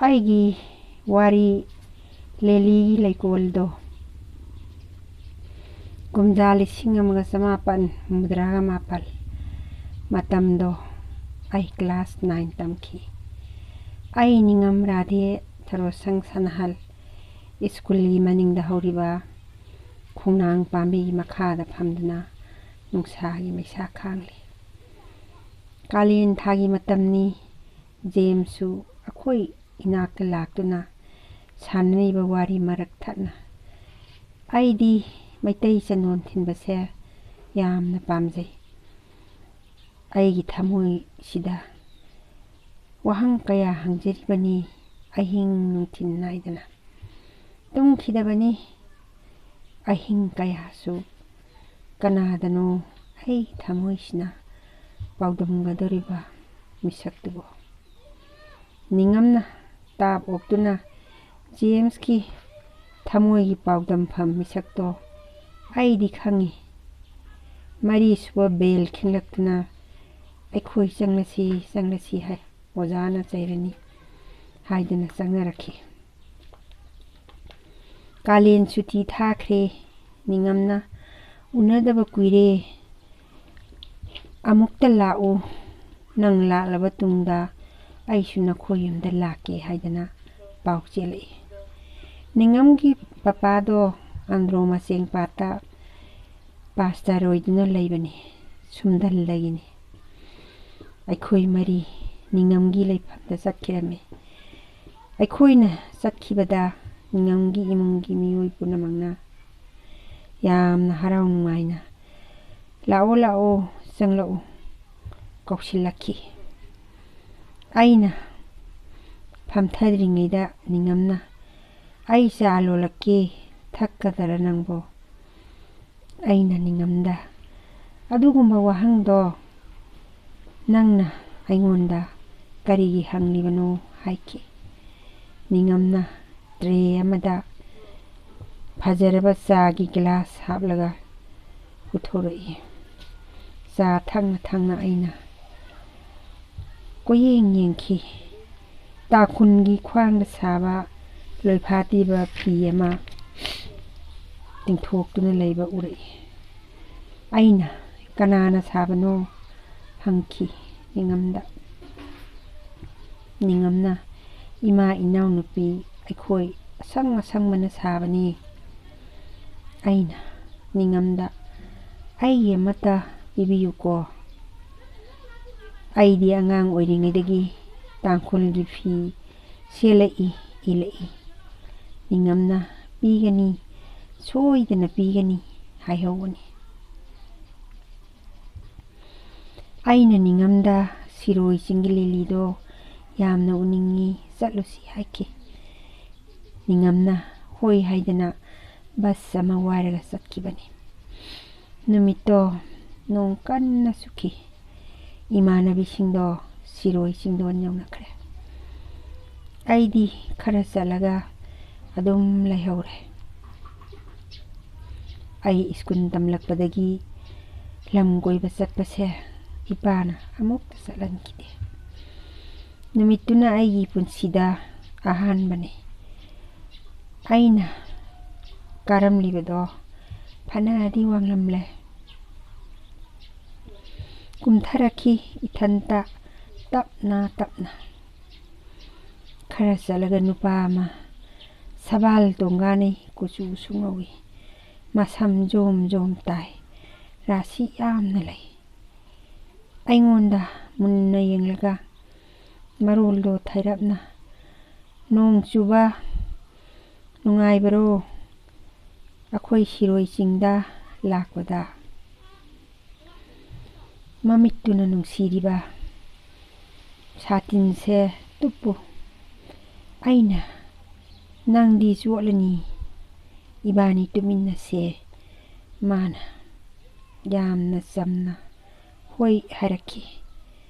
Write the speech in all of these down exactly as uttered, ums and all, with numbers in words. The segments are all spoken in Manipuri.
ꯑꯩꯒꯤ ꯋꯥꯔꯤ ꯂꯦꯂꯤꯒꯤ ꯂꯩꯀꯣꯜꯗꯣ꯫ ꯀꯨꯝꯖꯥ ꯂꯤꯁꯤꯡ ꯑꯃꯒ ꯆꯃꯥꯄꯟ ꯍꯨꯝꯐꯨꯇꯔꯥꯒ ꯃꯥꯄꯜ꯫ ꯃꯇꯝꯗꯣ ꯑꯩ class nine ꯇꯝꯈꯤ꯫ ꯑꯩ ꯅꯤꯉꯝ ꯔꯥꯙꯦ ꯊꯔꯣꯁꯪ ꯁꯅꯥꯍꯜ ꯁ꯭ꯀꯨꯜꯒꯤ ꯃꯅꯤꯡꯗ ꯍꯧꯔꯤꯕ ꯈꯣꯡꯅꯥꯡ ꯄꯥꯝꯕꯤꯒꯤ ꯃꯈꯥꯗ ꯐꯝꯗꯨꯅ ꯅꯨꯡꯁꯥꯒꯤ ꯃꯩꯁꯥ ꯈꯥꯡꯂꯤ꯫ ꯀꯥꯂꯦꯟ ꯊꯥꯒꯤ ꯃꯇꯝꯅꯤ꯫ ꯖꯦꯝꯁꯁꯨ ꯑꯩꯈꯣꯏ ꯏꯅꯥꯛꯇ ꯂꯥꯛꯇꯨꯅ ꯁꯥꯟꯅꯔꯤꯕ ꯋꯥꯔꯤ ꯃꯔꯛ ꯊꯠꯅ꯫ ꯑꯩꯗꯤ ꯃꯩꯇꯩ ꯆꯟꯗꯣꯟ ꯊꯤꯟꯕꯁꯦ ꯌꯥꯝꯅ ꯄꯥꯝꯖꯩ꯫ ꯑꯩꯒꯤ ꯊꯃꯣꯏꯁꯤꯗ ꯋꯥꯍꯪ ꯀꯌꯥ ꯍꯪꯖꯔꯤꯕꯅꯤ, ꯑꯍꯤꯡ ꯅꯨꯡꯊꯤꯜ ꯅꯥꯏꯗꯅ꯫ ꯇꯨꯝꯈꯤꯗꯕꯅꯤ ꯑꯍꯤꯡ ꯀꯌꯥꯁꯨ꯫ ꯀꯅꯥꯗꯅꯣ ꯑꯩ ꯊꯃꯣꯏꯁꯤꯅ ꯄꯥꯎꯗꯝꯒꯗꯧꯔꯤꯕ ꯃꯤꯁꯛꯇꯨꯕꯨ? ꯅꯤꯉꯝꯅ ꯇꯥꯞ ꯑꯣꯛꯇꯨꯅ ꯖꯦꯝꯁꯀꯤ ꯊꯃꯣꯏꯒꯤ ꯄꯥꯎꯗꯝꯐꯝ ꯃꯤꯁꯛꯇꯣ ꯑꯩꯗꯤ ꯈꯪꯏ꯫ ꯃꯔꯤꯁꯨꯕ bell ꯈꯤꯡꯂꯛꯇꯨꯅ "ꯑꯩꯈꯣꯏ ꯆꯪꯂꯁꯤ, ꯆꯪꯂꯁꯤ" ꯍꯥꯏ꯫ "ꯑꯣꯖꯥꯅ ꯆꯩꯔꯅꯤ" ꯍꯥꯏꯗꯨꯅ ꯆꯪꯅꯔꯛꯈꯤ꯫ ꯀꯥꯂꯦꯟ ꯁꯨꯇꯤ ꯊꯥꯈ꯭ꯔꯦ꯫ ꯅꯤꯉꯝꯅ "ꯎꯅꯗꯕ ꯀꯨꯏꯔꯦ, ꯑꯃꯨꯛꯇ ꯂꯥꯛꯎ, ꯅꯪ ꯂꯥꯛꯂꯕ ꯇꯨꯡꯗ ꯑꯩꯁꯨ ꯅꯈꯣꯏ ꯌꯨꯝꯗ ꯂꯥꯛꯀꯦ" ꯍꯥꯏꯗꯅ ꯄꯥꯎ ꯆꯦꯜꯂꯛꯏ꯫ ꯅꯤꯉꯝꯒꯤ ꯄꯄꯥꯗꯣ ꯑꯟꯗ꯭ꯔꯣ ꯃꯆꯦꯡꯄꯥꯠꯇ pastor ꯑꯣꯏꯗꯨꯅ ꯂꯩꯕꯅꯤ꯫ ꯁꯨꯝꯗꯜꯗꯒꯤꯅꯤ꯫ ꯑꯩꯈꯣꯏ ꯃꯔꯤ ꯅꯤꯉꯝꯒꯤ ꯂꯩꯐꯝꯗ ꯆꯠꯈꯤꯔꯝꯃꯤ꯫ ꯑꯩꯈꯣꯏꯅ ꯆꯠꯈꯤꯕꯗ ꯅꯤꯉꯝꯒꯤ ꯏꯃꯨꯡꯒꯤ ꯃꯤꯑꯣꯏ ꯄꯨꯝꯅꯃꯛꯅ ꯌꯥꯝꯅ ꯍꯔꯥꯎ ꯅꯨꯡꯉꯥꯏꯅ "ꯂꯥꯛꯑꯣ, ꯂꯥꯛꯑꯣ, ꯆꯪꯂꯛꯎ" ꯀꯧꯁꯤꯜꯂꯛꯈꯤ꯫ ꯑꯩꯅ ꯐꯝꯊꯗ꯭ꯔꯤꯉꯩꯗ ꯅꯤꯉꯝꯅ "ꯑꯩ ꯆꯥ ꯂꯣꯜꯂꯛꯀꯦ, ꯊꯛꯀꯗꯔ ꯅꯪꯕꯣ?" ꯑꯩꯅ ꯅꯤꯉꯝꯗ "ꯑꯗꯨꯒꯨꯝꯕ ꯋꯥꯍꯪꯗꯣ ꯅꯪꯅ ꯑꯩꯉꯣꯟꯗ ꯀꯔꯤꯒꯤ ꯍꯪꯂꯤꯕꯅꯣ?" ꯍꯥꯏꯈꯤ꯫ ꯅꯤꯉꯝꯅ tray ꯑꯃꯗ ꯐꯖꯔꯕ ꯆꯥꯒꯤ glass ꯍꯥꯞꯂꯒ ꯄꯨꯊꯣꯔꯛꯏ꯫ ꯆꯥ ꯊꯛꯅ ꯊꯛꯅ ꯑꯩꯅ ꯀꯣꯏꯌꯦꯡ ꯌꯦꯡꯈꯤ꯫ ꯇꯥꯡꯈꯨꯜꯒꯤ ꯈ꯭ꯋꯥꯡꯗ ꯁꯥꯕ ꯂꯣꯏꯐꯥꯠꯇꯤꯕ ꯐꯤ ꯑꯃ ꯇꯤꯡꯊꯣꯛꯇꯨꯅ ꯂꯩꯕ ꯎꯔꯛꯏ꯫ ꯑꯩꯅ, "ꯀꯅꯥꯅ ꯁꯥꯕꯅꯣ?" ꯍꯪꯈꯤ ꯅꯤꯡꯉꯝꯗ꯫ ꯅꯤꯡꯉꯝꯅ, "ꯏꯃꯥ ꯏꯅꯥꯎꯅꯨꯄꯤ ꯑꯩꯈꯣꯏ ꯑꯁꯪ ꯑꯁꯪꯕꯅ ꯁꯥꯕꯅꯤ"꯫ ꯑꯩꯅ ꯅꯤꯡꯉꯝꯗ, "ꯑꯩꯒꯤ ꯑꯃꯠꯇ ꯄꯤꯕꯤꯌꯨꯀꯣ꯫ ꯑꯩꯗꯤ ꯑꯉꯥꯡ ꯑꯣꯏꯔꯤꯉꯩꯗꯒꯤ ꯇꯥꯡꯈꯨꯜꯒꯤ ꯐꯤ ꯁꯦꯠꯂꯛꯏ, ꯏꯜꯂꯛꯏ"꯫ ꯅꯤꯡꯉꯝꯅ, "ꯄꯤꯒꯅꯤ, ꯁꯣꯏꯗꯅ ꯄꯤꯒꯅꯤ" ꯍꯥꯏꯍꯧꯕꯅꯤ꯫ ꯑꯩꯅ ꯅꯤꯡꯉꯝꯗ, "ꯁꯤꯔꯣꯏ ꯆꯤꯡꯒꯤ ꯂꯤꯂꯤꯗꯣ ꯌꯥꯝꯅ ꯎꯅꯤꯡꯉꯤ, ꯆꯠꯂꯨꯁꯤ" ꯍꯥꯏꯈꯤ꯫ ꯅꯤꯡꯉꯝꯅ ꯍꯣꯏ ꯍꯥꯏꯗꯅ ꯕꯁ ꯑꯃ ꯋꯥꯏꯔꯒ ꯆꯠꯈꯤꯕꯅꯤ꯫ ꯅꯨꯃꯤꯠꯇꯣ ꯅꯣꯡ ꯀꯟꯅ ꯆꯨꯈꯤ꯫ ꯏꯃꯥꯟꯅꯕꯤꯁꯤꯡꯗꯣ ꯁꯤꯔꯣꯏ ꯆꯤꯡꯗꯣꯟ ꯌꯧꯅꯈ꯭ꯔꯦ꯫ ꯑꯩꯗꯤ ꯈꯔ ꯆꯠꯂꯒ ꯑꯗꯨꯝ ꯂꯩꯍꯧꯔꯦ꯫ ꯑꯩ ꯁ꯭ꯀꯨꯜ ꯇꯝꯂꯛꯄꯗꯒꯤ ꯂꯝ ꯀꯣꯏꯕ ꯆꯠꯄꯁꯦ ꯏꯄꯥꯅ ꯑꯃꯨꯛꯇ ꯆꯠꯍꯟꯈꯤꯗꯦ꯫ ꯅꯨꯃꯤꯠꯇꯨꯅ ꯑꯩꯒꯤ ꯄꯨꯟꯁꯤꯗ ꯑꯍꯥꯟꯕꯅꯤ꯫ ꯑꯩꯅ ꯀꯥꯔꯝꯂꯤꯕꯗꯣ ꯐꯅꯗꯤ ꯋꯥꯡꯂꯝꯂꯦ꯫ ꯀꯨꯝꯊꯔꯛꯈꯤ ꯏꯊꯟꯇ ꯇꯞꯅ ꯇꯞꯅ꯫ ꯈꯔ ꯆꯠꯂꯒ ꯅꯨꯄꯥ ꯑꯃ ꯁꯕꯥꯜ ꯇꯣꯡꯒꯥꯅꯤ, ꯀꯨꯆꯨꯁꯨ ꯉꯧꯏ, ꯃꯁꯝ ꯖꯣꯝ ꯖꯣꯝ ꯇꯥꯏ, ꯔꯥꯁꯤ ꯌꯥꯝꯅ ꯂꯩ꯫ ꯑꯩꯉꯣꯟꯗ ꯃꯨꯟꯅ ꯌꯦꯡꯂꯒ ꯃꯔꯣꯜꯗꯣ ꯊꯩꯔꯞꯅ, "ꯅꯣꯡ ꯆꯨꯕ ꯅꯨꯡꯉꯥꯏꯕꯔꯣ ꯑꯩꯈꯣꯏ ꯁꯤꯔꯣꯏ ꯆꯤꯡꯗ ꯂꯥꯛꯄꯗ?" ꯃꯃꯤꯠꯇꯨꯅ ꯅꯨꯡꯁꯤꯔꯤꯕ ꯁꯥꯇꯤꯟꯁꯦ ꯇꯨꯞꯄꯨ꯫ ꯑꯩꯅ, "ꯅꯪꯗꯤ ꯆꯣꯠꯂꯅꯤ, ꯏꯕꯥꯅꯤ ꯇꯨꯃꯤꯟꯅꯁꯦ"꯫ ꯃꯥꯅ ꯌꯥꯝꯅ ꯆꯝꯅ ꯍꯣꯏ ꯍꯥꯏꯔꯛꯈꯤ꯫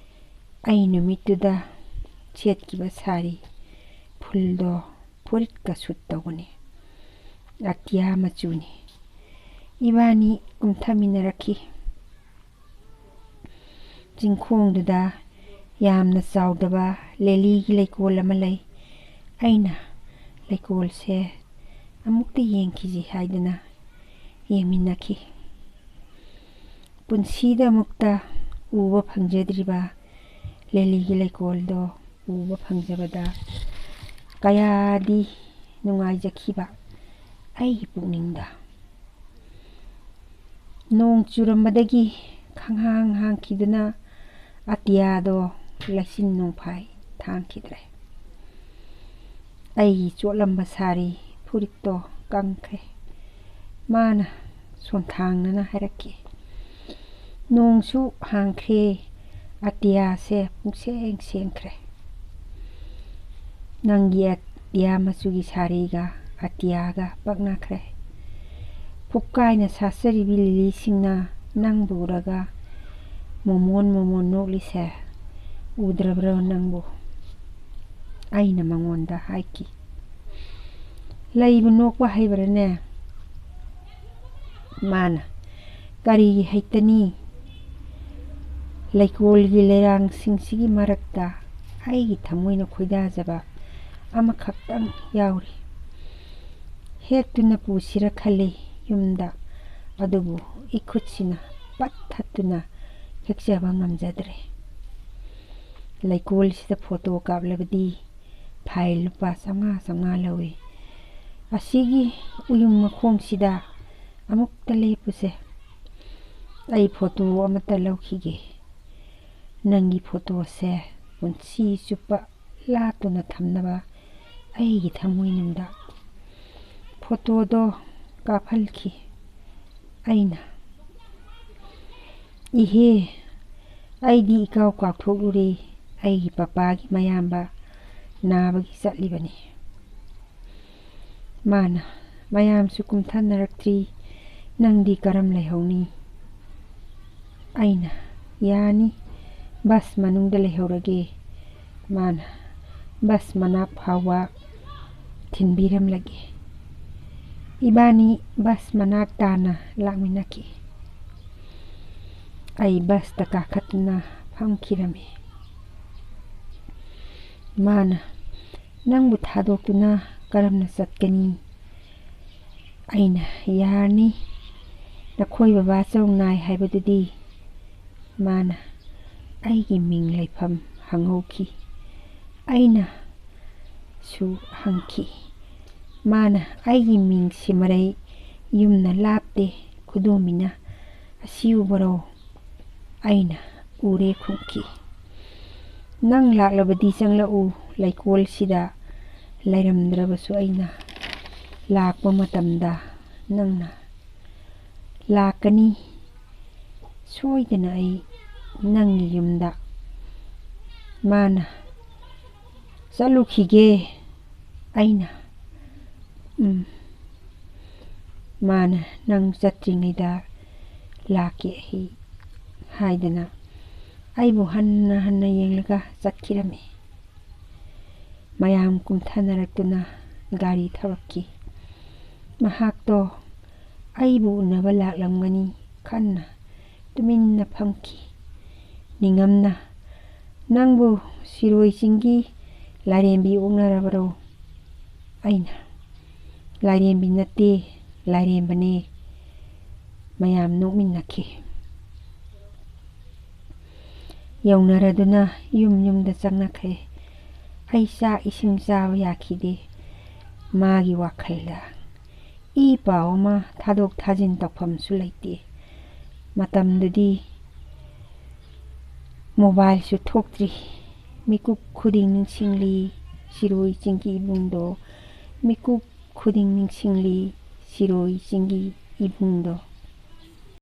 ꯑꯩ ꯅꯨꯃꯤꯠꯇꯨꯗ ꯁꯦꯠꯈꯤꯕ ꯁꯥꯔꯤ ꯐꯨꯜꯗꯣ ꯐꯨꯔꯤꯠꯀ ꯁꯨꯠ ꯇꯧꯕꯅꯤ, ꯑꯇꯤꯌꯥ ꯃꯆꯨꯅꯤ꯫ ꯏꯕꯥꯅꯤ ꯀꯨꯝꯊꯃꯤꯟꯅꯔꯛꯈꯤ꯫ ꯆꯤꯡꯈꯣꯡꯗꯨꯗ ꯌꯥꯝꯅ ꯆꯥꯎꯗꯕ ꯂꯦꯂꯤꯒꯤ ꯂꯩꯀꯣꯜ ꯑꯃ ꯂꯩ꯫ ꯑꯩꯅ ꯂꯩꯀꯣꯜꯁꯦ ꯑꯃꯨꯛꯇ ꯌꯦꯡꯈꯤꯁꯤ ꯍꯥꯏꯗꯨꯅ ꯌꯦꯡꯃꯤꯟꯅꯈꯤ꯫ ꯄꯨꯟꯁꯤꯗ ꯑꯃꯨꯛꯇ ꯎꯕ ꯐꯪꯖꯗ꯭ꯔꯤꯕ ꯂꯦꯂꯤꯒꯤ ꯂꯩꯀꯣꯜꯗꯣ ꯎꯕ ꯐꯪꯖꯕꯗ ꯀꯌꯥꯗꯤ ꯅꯨꯡꯉꯥꯏꯖꯈꯤꯕ ꯑꯩꯒꯤ ꯄꯨꯛꯅꯤꯡꯗ꯫ ꯅꯣꯡ ꯆꯨꯔꯝꯕꯗꯒꯤ ꯈꯪꯍꯥꯡ ꯍꯥꯡꯈꯤꯗꯨꯅ ꯑꯇꯤꯌꯥꯗꯣ ꯂꯩꯆꯤꯟ ꯅꯣꯡꯐꯥꯏ ꯊꯥꯡꯈꯤꯗ꯭ꯔꯦ꯫ ꯑꯩꯒꯤ ꯆꯣꯠꯂꯝꯕ ꯁꯥꯔꯤ ꯐꯨꯔꯤꯠꯇꯣ ꯀꯪꯈ꯭ꯔꯦ꯫ ꯃꯥꯅ ꯁꯣꯟꯊꯥꯡꯅꯅ ꯍꯥꯏꯔꯛꯈꯤ, "ꯅꯣꯡꯁꯨ ꯍꯥꯡꯈ꯭ꯔꯦ, ꯑꯇꯤꯌꯥꯁꯦ ꯄꯨꯡꯁꯦꯡ ꯁꯦꯡꯈ꯭ꯔꯦ꯫ ꯅꯪꯒꯤ ꯑꯇꯤꯌꯥ ꯃꯆꯨꯒꯤ ꯁꯥꯔꯤꯒ ꯑꯇꯤꯌꯥꯒ ꯄꯛꯅꯈ꯭ꯔꯦ꯫ ꯐꯨꯞꯀꯥꯏꯅ ꯁꯥꯠꯆꯔꯤꯕꯤ ꯂꯤꯂꯤꯁꯤꯡꯅ ꯅꯪꯕꯨ ꯎꯔꯒ ꯃꯣꯃꯣꯟ ꯃꯣꯃꯣꯟ ꯅꯣꯛꯂꯤꯁꯦ ꯎꯗ꯭ꯔꯕ꯭ꯔꯣ ꯅꯪꯕꯨ?" ꯑꯩꯅ ꯃꯉꯣꯟꯗ ꯍꯥꯏꯈꯤ, "ꯂꯩꯕꯨ ꯅꯣꯛꯄ ꯍꯩꯕ꯭ꯔꯥꯅꯦ?" ꯃꯥꯅ, "ꯀꯔꯤꯒꯤ ꯍꯩꯇꯅꯤ? ꯂꯩꯀꯣꯜꯒꯤ ꯂꯩꯔꯥꯡꯁꯤꯡꯁꯤꯒꯤ ꯃꯔꯛꯇ ꯑꯩꯒꯤ ꯊꯃꯣꯏꯅ ꯈꯣꯏꯗꯥꯖꯕ ꯑꯃꯈꯛꯇꯪ ꯌꯥꯎꯔꯤ꯫ ꯍꯦꯛꯇꯨꯅ ꯄꯨꯁꯤꯔ ꯈꯜꯂꯤ ꯌꯨꯝꯗ, ꯑꯗꯨꯕꯨ ꯏꯈꯨꯠꯁꯤꯅ ꯄꯠ ꯊꯠꯇꯨꯅ ꯍꯦꯛꯆꯕ ꯉꯝꯖꯗ꯭ꯔꯦ꯫ ꯂꯩꯀꯣꯜꯁꯤꯗ ꯐꯣꯇꯣ ꯀꯥꯞꯂꯕꯗꯤ ꯐꯥꯏꯜ ꯂꯨꯄꯥ ꯆꯥꯝꯃꯉꯥ ꯆꯥꯝꯃꯉꯥ ꯂꯧꯏ꯫ ꯑꯁꯤꯒꯤ ꯎꯌꯨꯡ ꯃꯈꯣꯡꯁꯤꯗ ꯑꯃꯨꯛꯇ ꯂꯦꯞꯄꯨꯁꯦ꯫ ꯑꯩ ꯐꯣꯇꯣ ꯑꯃꯠꯇ ꯂꯧꯈꯤꯒꯦ꯫ ꯅꯪꯒꯤ ꯐꯣꯇꯣꯁꯦ ꯄꯨꯟꯁꯤ ꯆꯨꯞꯄ ꯂꯥꯠꯇꯨꯅ ꯊꯝꯅꯕ ꯑꯩꯒꯤ ꯊꯃꯣꯏꯅꯨꯡꯗ꯫" ꯐꯣꯇꯣꯗꯣ ꯀꯥꯞꯍꯜꯈꯤ꯫ ꯑꯩꯅ, "ꯏꯍꯦ, ꯑꯩꯗꯤ ꯏꯀꯥꯎ ꯀꯥꯎꯊꯣꯛꯂꯨꯔꯦ, ꯑꯩꯒꯤ ꯄꯄꯥꯒꯤ ꯃꯌꯥꯝꯕ ꯅꯥꯕꯒꯤ ꯆꯠꯂꯤꯕꯅꯤ꯫" ꯃꯥꯅ, "ꯃꯌꯥꯝꯁꯨ ꯀꯨꯝꯊꯅꯔꯛꯇ꯭ꯔꯤ, ꯅꯪꯗꯤ ꯀꯔꯝ ꯂꯩꯍꯧꯅꯤ?" ꯑꯩꯅ, "ꯌꯥꯅꯤ, ꯕꯁ ꯃꯅꯨꯡꯗ ꯂꯩꯍꯧꯔꯒꯦ꯫" ꯃꯥꯅ ꯕꯁ ꯃꯅꯥꯛ ꯐꯥꯎꯕ ꯊꯤꯟꯕꯤꯔꯝꯂꯒꯦ꯫ ꯏꯕꯥꯅꯤ ꯕꯁ ꯃꯅꯥꯛ ꯇꯥꯅ ꯂꯥꯛꯃꯤꯟꯅꯈꯤ꯫ ꯑꯩ ꯕꯁꯇ ꯀꯥꯈꯠꯇꯨꯅ ꯐꯝꯈꯤꯔꯝꯃꯤ꯫ ꯃꯥꯅ, "ꯅꯪꯕꯨ ꯊꯥꯗꯣꯛꯇꯨꯅ ꯀꯔꯝꯅ ꯆꯠꯀꯅꯤ?" ꯑꯩꯅ, "ꯌꯥꯔꯅꯤ, ꯅꯈꯣꯏ ꯕꯕꯥ ꯆꯧ ꯅꯥꯏ ꯍꯥꯏꯕꯗꯨꯗꯤ?" ꯃꯥꯅ ꯑꯩꯒꯤ ꯃꯤꯡ ꯂꯩꯐꯝ ꯍꯪꯍꯧꯈꯤ꯫ ꯑꯩꯅꯁꯨ ꯍꯪꯈꯤ꯫ ꯃꯥꯅ, "ꯑꯩꯒꯤ ꯃꯤꯡ ꯁꯤꯃꯔꯩ, ꯌꯨꯝꯅ ꯂꯥꯞꯇꯦ, ꯈꯨꯗꯣꯝꯕꯤꯅ ꯑꯁꯤ ꯎꯕꯔꯣ?" ꯑꯩꯅ, "ꯎꯔꯦ" ꯈꯨꯝꯈꯤ꯫ "ꯅꯪ ꯂꯥꯛꯂꯕꯗꯤ ꯆꯪꯂꯛꯎ, ꯂꯩꯀꯣꯜꯁꯤꯗ ꯂꯩꯔꯝꯗ꯭ꯔꯕꯁꯨ ꯑꯩꯅ ꯂꯥꯛꯄ ꯃꯇꯝꯗ ꯅꯪꯅ ꯂꯥꯛꯀꯅꯤ, ꯁꯣꯏꯗꯅ ꯑꯩ ꯅꯪꯒꯤ ꯌꯨꯝꯗ"꯫ ꯃꯥꯅ, "ꯆꯠꯂꯨꯈꯤꯒꯦ"꯫ ꯑꯩꯅ, "ꯎꯝ"꯫ ꯃꯥꯅ, "ꯅꯪ ꯆꯠꯇ꯭ꯔꯤꯉꯩꯗ ꯂꯥꯛꯀꯦ ꯑꯩ" ꯍꯥꯏꯗꯅ ꯑꯩꯕꯨ ꯍꯟꯅ ꯍꯟꯅ ꯌꯦꯡꯂꯒ ꯆꯠꯈꯤꯔꯝꯃꯤ꯫ ꯃꯌꯥꯝ ꯀꯨꯝꯊꯅꯔꯛꯇꯨꯅ ꯒꯥꯔꯤ ꯊꯧꯔꯛꯈꯤ꯫ ꯃꯍꯥꯛꯇꯣ ꯑꯩꯕꯨ ꯎꯅꯕ ꯂꯥꯛꯂꯝꯒꯅꯤ ꯈꯟꯅ ꯇꯨꯃꯤꯟꯅ ꯐꯝꯈꯤ꯫ ꯅꯤꯡꯉꯝꯅ, "ꯅꯪꯕꯨ ꯁꯤꯔꯣꯏ ꯆꯤꯡꯒꯤ ꯂꯥꯏꯔꯦꯝꯕꯤ ꯑꯣꯛꯅꯔꯕꯔꯣ?" ꯑꯩꯅ, "ꯂꯥꯏꯔꯦꯝꯕꯤ ꯅꯠꯇꯦ, ꯂꯥꯏꯔꯦꯝꯕꯅꯦ"꯫ ꯃꯌꯥꯝ ꯅꯣꯛꯃꯤꯟꯅꯈꯤ꯫ ꯌꯧꯅꯔꯗꯨꯅ ꯌꯨꯝ ꯌꯨꯝꯗ ꯆꯪꯅꯈ꯭ꯔꯦ꯫ ꯑꯩ ꯆꯥꯛ ꯏꯁꯤꯡ ꯆꯥꯕ ꯌꯥꯈꯤꯗꯦ꯫ ꯃꯥꯒꯤ ꯋꯥꯈꯜꯗ ꯏ ꯄꯥꯎ ꯑꯃ ꯊꯥꯗꯣꯛ ꯊꯥꯖꯤꯟ ꯇꯧꯐꯝꯁꯨ ꯂꯩꯇꯦ꯫ ꯃꯇꯝꯗꯨꯗꯤ ꯃꯣꯕꯥꯏꯜꯁꯨ ꯊꯣꯛꯇ꯭ꯔꯤ꯫ ꯃꯤꯀꯨꯞ ꯈꯨꯗꯤꯡ ꯅꯤꯡꯁꯤꯡꯂꯤ ꯁꯤꯔꯣꯏ ꯆꯤꯡꯒꯤ ꯏꯕꯨꯡꯗꯣ꯫ ꯃꯤꯀꯨꯞ ꯈꯨꯗꯤꯡ ꯅꯤꯡꯁꯤꯡꯂꯤ ꯁꯤꯔꯣꯏ ꯆꯤꯡꯒꯤ ꯏꯕꯨꯡꯗꯣ꯫